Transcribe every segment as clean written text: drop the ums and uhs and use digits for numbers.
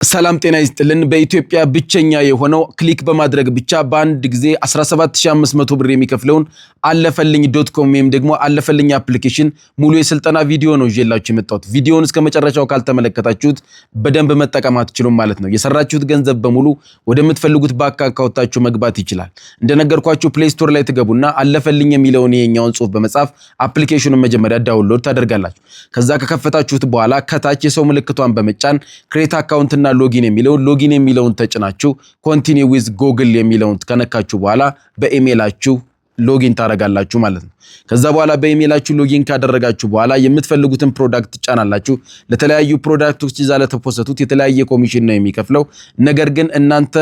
ሰላም ጤና ይስጥልን። በኢትዮጵያ ብቸኛ የሆነው click በማድረግ ብቻ በአንድ ጊዜ 17,500 ብር የሚከፍለውን አለፈልኝ.com ወይም ደግሞ አለፈልኝ application ሙሉ የስልጠና ቪዲዮ ነው ይዤላችሁ የመጣሁት። ቪዲዮውን እስከ መጨረሻው ካልተመለከታችሁት በደንብ መጠቀም አትችሉም ማለት ነው። የሰራችሁት ገንዘብ በሙሉ ወደምትፈልጉት ባንክ account ኣችሁ መግባት ይችላል። እንደነገርኳችሁ Play Store ላይ ትገቡና አለፈልኝ የሚለውን ይሄኛውን ጽሁፍ በመጻፍ application ኑን መጀመሪያ download ታደርጋላችሁ። ከዛ ከከፈታችሁት በኋላ ከታች የሰው ምልክቷን በመጫን create account ና login የሚለውን login የሚለውን ተጭናችሁ continue with Google የሚለውን ከነካችሁ በኋላ በ email ኣችሁ login ታደርጋላችሁ ማለት ነው። ከዛ በኋላ በ email ኣችሁ login ካደረጋችሁ በኋላ የምትፈልጉትን product ትጫናላችሁ። ለተለያዩ product ኦች እዛ ለተፖሰቱት የተለያየ ኮሚሽን ነው የሚከፍለው። ነገር ግን እናንተ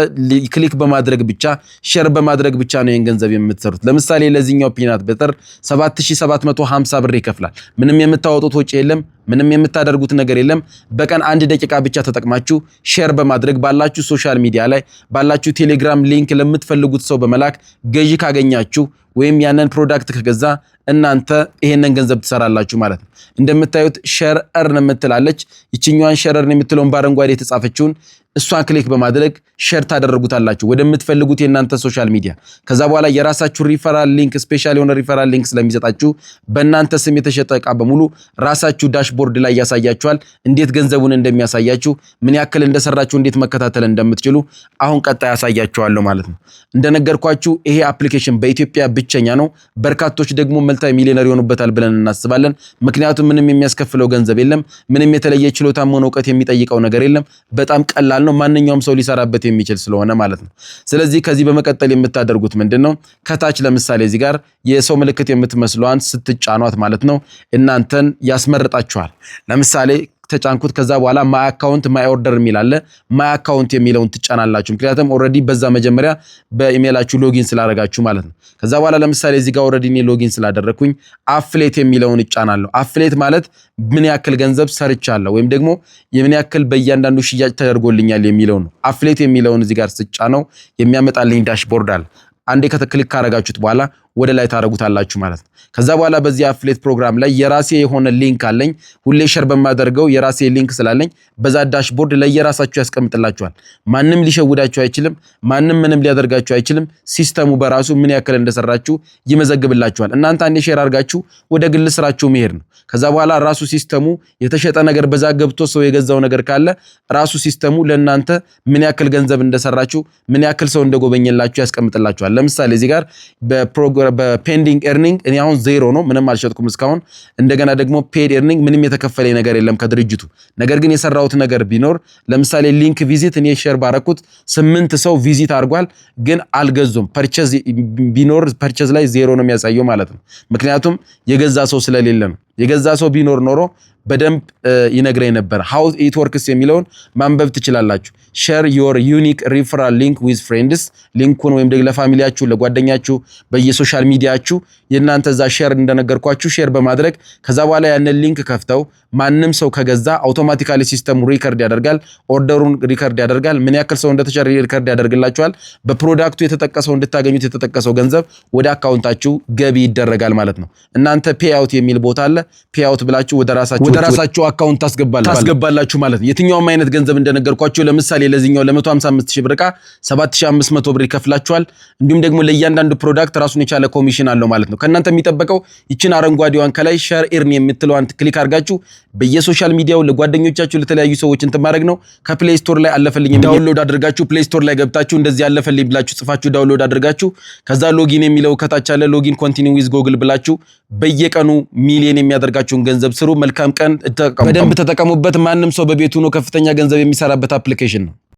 click በማድረግ ብቻ፣ share በማድረግ ብቻ ነው ይህን ገንዘብ የምትሰሩት። ለምሳሌ ለዚህኛው peanut butter 7750 ብር ይከፍላል። ምንም የምታወጡት ወጪ የለም። ምንም የምታደርጉት ነገር የለም። በቀን አንድ ደቂቃ ብቻ ተጠቅማችሁ share በማድረግ ባላችሁ social media ላይ፣ ባላችሁ ቴሌግራም link ለምትፈልጉት ሰው በመላክ ገዢ ካገኛችሁ ወይም ያንን product ከገዛ እናንተ ይሄንን ገንዘብ ትሰራላችሁ ማለት ነው። እንደምታዩት share earn የምትላለች፣ ይችኛዋን share earn የምትለውን በአረንጓዴ የተጻፈችውን እሷን click በማድረግ share ታደርጉታላችሁ ወደምትፈልጉት የእናንተ social media። ከዛ በኋላ የራሳችሁ referral link፣ special የሆነ referral link ስለሚሰጣችሁ በእናንተ ስም የተሸጠ እቃ በሙሉ ራሳችሁ dashboard ላይ ያሳያችኋል። እንዴት ገንዘቡን እንደሚያሳያችሁ፣ ምን ያክል እንደሰራችሁ እንዴት መከታተል እንደምትችሉ አሁን ቀጣይ ያሳያችኋለሁ ማለት ነው። እንደነገርኳችሁ ይሄ application በኢትዮጵያ ብቸኛ ነው። በርካቶች ደግሞ multi millionaire ይሆኑበታል ብለን እናስባለን። ምክንያቱም ምንም የሚያስከፍለው ገንዘብ የለም። ምንም የተለየ ችሎታም ሆነ እውቀት የሚጠይቀው ነገር የለም። በጣም ቀላል ነው። ማንኛውም ሰው ሊሰራበት የሚችል ስለሆነ ማለት ነው። ስለዚህ ከዚህ በመቀጠል የምታደርጉት ምንድን ነው? ከታች ለምሳሌ እዚህ ጋር የሰው ምልክት የምትመስለዋን ስትጫኗት ማለት ነው እናንተን ያስመርጣችኋል። ለምሳሌ ተጫንኩት። ከዛ በኋላ my account፣ my order የሚል አለ። My account የሚለውን ትጫናላችሁ። ምክንያቱም already በዛ መጀመሪያ በ email ኣችሁ login ስላደረጋችሁ ማለት ነው። ከዛ በኋላ ለምሳሌ እዚህ ጋር already እኔ login ስላደረግኩኝ affiliate የሚለውን እጫናለሁ። Affiliate ማለት ምን ያክል ገንዘብ ሰርቻለሁ ወይም ደግሞ የምን ያክል በእያንዳንዱ ሽያጭ ተደርጎልኛል የሚለው ነው። Affiliate የሚለውን እዚህ ጋር ስጫነው የሚያመጣልኝ dashboard አለ። አንዴ click ካረጋችሁት በኋላ ወደ ላይ ታረጉታላችሁ ማለት ነው። ከዛ በኋላ በዚህ affiliate program ላይ የራሴ የሆነ link አለኝ። ሁሌ share በማደርገው የራሴ link ስላለኝ በዛ dashboard ላይ የራሳችሁ ያስቀምጥላችኋል። ማንም ሊሸውዳችሁ አይችልም። ማንም ምንም ሊያደርጋችሁ አይችልም። System ኡ በራሱ ምን ያክል እንደሰራችሁ ይመዘግብላችኋል። እናንተ አንዴ share አድርጋችሁ ወደ ግል ስራችሁ መሄድ ነው። ከዛ በኋላ ራሱ system ኡ የተሸጠ ነገር፣ በዛ ገብቶ ሰው የገዛው ነገር ካለ ራሱ system ኡ ለእናንተ ምን ያክል ገንዘብ እንደሰራችሁ፣ ምን ያክል ሰው እንደጎበኘላችሁ ያስቀምጥላችኋል። ለምሳሌ እዚህ ጋር በ pending earning እኔ አሁን ዜሮ ነው፣ ምንም አልሸጥኩም እስካሁን። እንደገና ደግሞ paid earning ምንም የተከፈለኝ ነገር የለም ከድርጅቱ። ነገር ግን የሰራሁት ነገር ቢኖር ለምሳሌ link visit፣ እኔ share ባረኩት ስምንት ሰው visit አድርጓል፣ ግን አልገዙም። Purchase ቢኖር purchase ላይ ዜሮ ነው የሚያሳየው ማለት ነው። ምክንያቱም የገዛ ሰው ስለሌለ ነው። የገዛ ሰው ቢኖር ኖሮ በደንብ ይነግረኝ ነበር። How it works የሚለውን ማንበብ ትችላላችሁ። Share your unique referral link with friends፣ link ኡን ወይም ደግሞ ለ family ያችሁ፣ ለጓደኛችሁ በየ social media ችሁ የእናንተ እዛ share እንደነገርኳችሁ share በማድረግ ከዛ በኋላ ያንን link ከፍተው ማንም ሰው ከገዛ automatically system ኡ record ያደርጋል። Order ኡን record ያደርጋል። ምን ያክል ሰው እንደተሸጠ record ያደርግላችኋል። በ product ኡ የተጠቀሰው፣ እንድታገኙት የተጠቀሰው ገንዘብ ወደ account ኣችሁ ገቢ ይደረጋል ማለት ነው። እናንተ payout የሚል ቦታ አለ። Payout ብላችሁ ወደ ራሳችሁ account ታስገባላችሁ ማለት ነው። የትኛውም አይነት ገንዘብ እንደነገርኳችሁ ለምሳሌ ለዚህኛው ለ155 ሺህ ብር ዕቃ 7500 ብር ይከፍላችኋል። እንዲሁም ደግሞ ለእያንዳንዱ product ራሱን የቻለ ኮሚሽን አለው ማለት ነው። ከእናንተ የሚጠበቀው ይችን አረንጓዴዋን ከላይ share earn የምትለዋን click አድርጋችሁ በየ social media ው ለጓደኞቻችሁ፣ ለተለያዩ ሰዎች እንትን ማድረግ ነው። ከ Play Store ላይ አለፈልኝ download አድርጋችሁ፣ Play Store ላይ ገብታችሁ እንደዚህ አለፈልኝ ብላችሁ ጽፋችሁ download አድርጋችሁ ከዛ login የሚለው ከታች አለ። Login continue with Google ብላችሁ በየቀኑ ሚሊየን የሚያደርጋችሁን ገንዘብ ስሩ። መልካም ቀን። በደንብ ተጠቀሙበት። ማንም ሰው በቤቱ ነው ከፍተኛ ገንዘብ የሚሰራበት application ነው።